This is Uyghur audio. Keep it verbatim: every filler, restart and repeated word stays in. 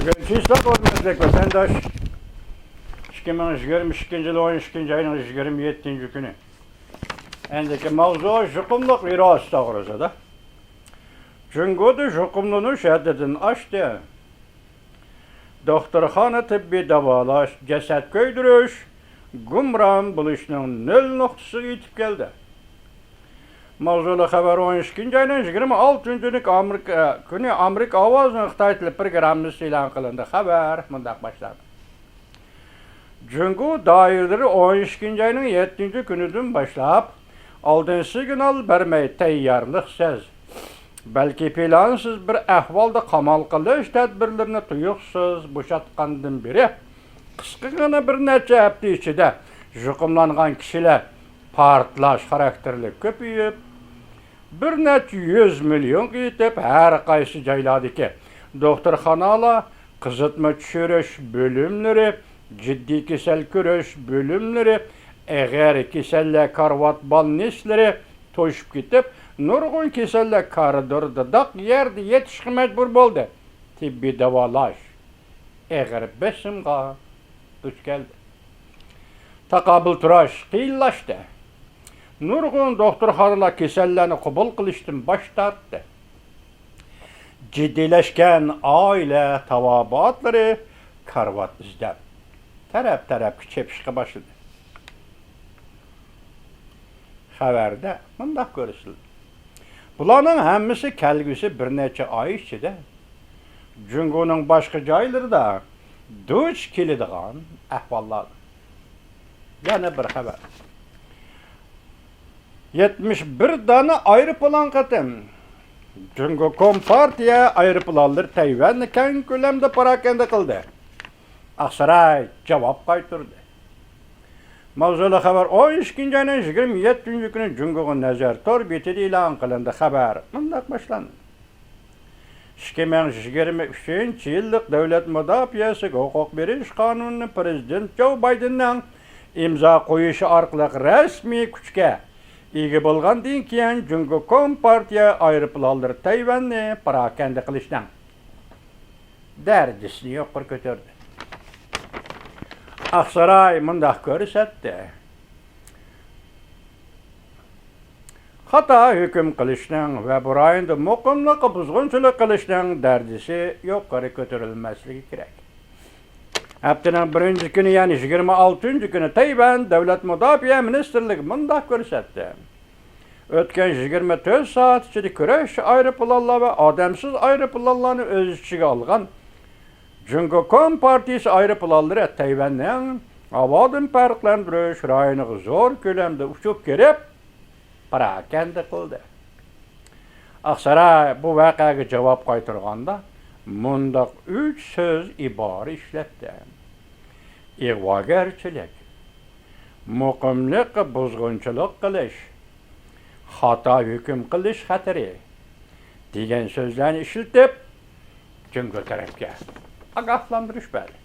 بۈگۈن چىسلاپ ھۆرمەتلىك ۋەتەنداش، ئىككى مىڭ يىگىرمە ئىككىنچى يىل ئون ئىككىنچى ئاينىڭ يىگىرمە يەتتىنچى كۈنى. ئەندىكى ماۋزۇ يۇقۇملۇق ۋىرۇس توغرىسىدا. جۇڭگودا يۇقۇملىنىش ھەددىدىن ئاشتى. دوختۇرخانا تېببىي داۋالاش، جەسەت كۆيدۈرۈش، گۇمران بولۇشنىڭ نۆل نۇقتىسىغا يېتىپ كەلدى. ماۋزۇلۇق خەۋەر ئون ئىككىنچى ئاينىڭ يىگىرمە ئالتىنچى كۈنى ئامېرىكا، كۈنى ئامېرىكا ئاۋازىنىڭ خىتاي تىلى پروگراممىسى ئېلان قىلىندى. خەۋەر مۇنداق باشلاندى. جۇڭگو دائىرىلىرى ئون ئىككىنچى ئاينىڭ يەتتىنچى كۈنىدىن باشلاپ، ئالدىن سىگنال بەرمەي، تەييارلىقسىز، بەلكى پىلانسىز بىر ئەھۋالدا قامال قىلىش تەدبىرلىرىنى تۇيۇقسىز بوشاتقاندىن بېرى، قىسقىغىنا بىر نەچچە ھەپتە ئىچىدە يۇقۇملانغان كىشىلەر پارتلاش خاراكتېرلىك كۆپىيىپ، بىر نەچچە يۈز مىليونغا يېتىپ، ھەر قايسى جايلاردىكى دوختۇرخانالار، قىزىتما چۈشۈرۈش بۆلۈملىرى، جىددىي كېسەل كۆرۈش بۆلۈملىرى، ئېغىر كېسەللەر كارىۋات بالنىسلىرى توشۇپ كېتىپ، نۇرغۇن كېسەللەر كارىدوردا داق يەردە يېتىشقا مەجبۇر بولدى. تېببىي داۋالاش ئېغىر بېسىمغا دۇچ كەلدى. تاقابىل تۇرۇش قىيىنلاشتى. نۇرغۇن دوختۇرخانىلار كېسەللەرنى قوبۇل قىلىشتىن باش تارتتى. جىددىيلەشكەن ئائىلە تاۋابىئاتلىرى كارىۋات ئىزدەپ، تەرەپ-تەرەپكە چېپىشقا باشلىدى. خەۋەردە مۇنداق كۆرسىتىلدى. بۇلارنىڭ ھەممىسى كەلگۈسى بىر نەچچە ئاي ئىچىدە جۇڭگونىڭ باشقا جايلىرىدا دۇچ كېلىدىغان ئەھۋاللار. يەنە بىر خەۋەر. يەتمىش بىر دانە ئايروپىلان قېتىم. جۇڭگو كومپارتىيە ئايروپىلانلىرى تەيۋەننى كەڭ كۆلەمدە پاراكەندە قىلدى. ئاقساراي جاۋاب قايتۇردى. ماۋزۇلۇق خەۋەر ئون ئىككىنچى ئاينىڭ يىگىرمە يەتتىنچى كۈنى جۇڭگوغا نەزەر تور بېتىدە ئېلان قىلىندى. خەۋەر مۇنداق باشلاندى. ئىككى مىڭ يىگىرمە ئۈچىنچى يىللىق دۆلەت مۇداپىئەسىگە ھوقۇق بېرىش قانۇنىنى پىرېزىدېنت جو بايدېننىڭ ئىمزا قويۇشى ئارقىلىق رەسمىي كۈچكە ئىگە بولغاندىن كېيىن، جۇڭگو كومپارتىيە ئايروپىلانلىرى تەيۋەننى پاراكەندە قىلىشنىڭ دەرىجىسىنى يۇقىرى كۆتۈردى. ئاقساراي مۇنداق كۆرسەتتى. خاتا ھۆكۈم قىلىشنىڭ ۋە بۇ رايوندا مۇقىملىققا بۇزغۇنچىلىق قىلىشنىڭ دەرىجىسى يۇقىرى كۆتۈرۈلمەسلىكى كېرەك. ھەپتىنىڭ بىرىنچى كۈنى، يەنى يىگىرمە ئالتىنچى كۈنى تەيۋەن دۆلەت مۇداپىئە مىنىستىرلىكى مۇنداق كۆرسەتتى. ئۆتكەن يىگىرمە تۆت سائەت ئىچىدە كۈرەش ئايروپىلانلار ۋە ئادەمسىز ئايروپىلانلارنى ئۆز ئىچىگە ئالغان جۇڭگو كومپارتىيىسى ئايروپىلانلىرى تەيۋەننىڭ ھاۋادىن پەرقلەندۈرۈش رايونىغا زور كۆلەمدە ئۇچۇپ كىرىپ، پاراكەندە قىلدى. ئاقساراي بۇ ۋەقەگە جاۋاب قايتۇرغاندا مۇنداق ئۈچ سۆز ئىبارە ئىشلەتتى: ئىغۋاگەرچىلىك، مۇقىملىققا بۇزغۇنچىلىق قىلىش، خاتا ھۆكۈم قىلىش خەتىرى دېگەن سۆزلەرنى ئىشلىتىپ، جۇڭگو تەرەپكە ئاگاھلاندۇرۇش بەردى.